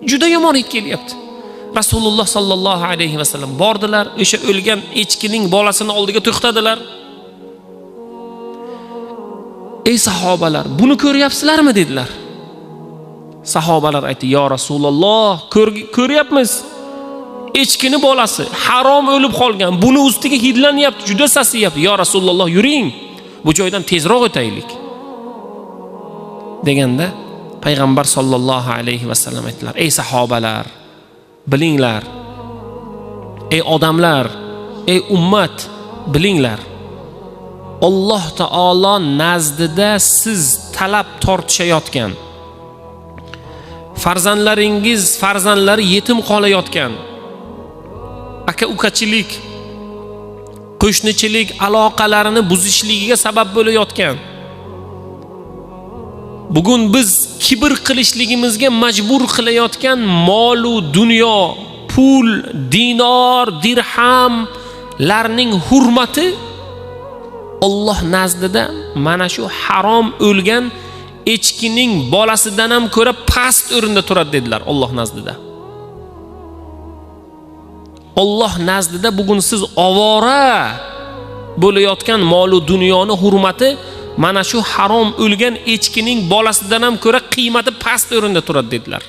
Juda yomon hid kelyapti. Rasululloh sallallohu alayhi vasallam bordilar, o'sha o'lgan echkining bolasini oldiga to'xtadilar. Ey sahobalar, buni ko'ryapsizlarmi dedilar. Sahobalar aytdi: "Ya Rasululloh, ko'ryapmiz. Echkini bolasi harom o'lib qolgan, buni ustiga hidlanyapti, juda sasiyapti. Ya Rasululloh, yuring, bu joydan tezroq o'taylik." Deganda payg'ambar sollallohu alayhi vasallam aytdilar: "Ey sahobalar, bilinglar, ey odamlar, ey ummat, bilinglar, Alloh taolo nazdida siz talab tortishayotgan, farzandlaringiz farzandlari yetim qolayotgan, aka ukachilik, qo'shnichilik aloqalarini buzishligiga sabab bo'layotgan, bugun biz kibr qilishligimizga majbur qilayotgan molu dunyo, pul, dinor, dirhamlarning hurmati Alloh nazdida mana shu harom o'lgan echkining bolasidan ham ko'ra past o'rinda turadi" dedilar Alloh nazdida. Alloh nazdida bugun siz ovora bo'layotgan molu dunyoni hurmati mana shu harom o'lgan echkining bolasidan ham ko'ra qiymati past o'rinda turadi dedilar.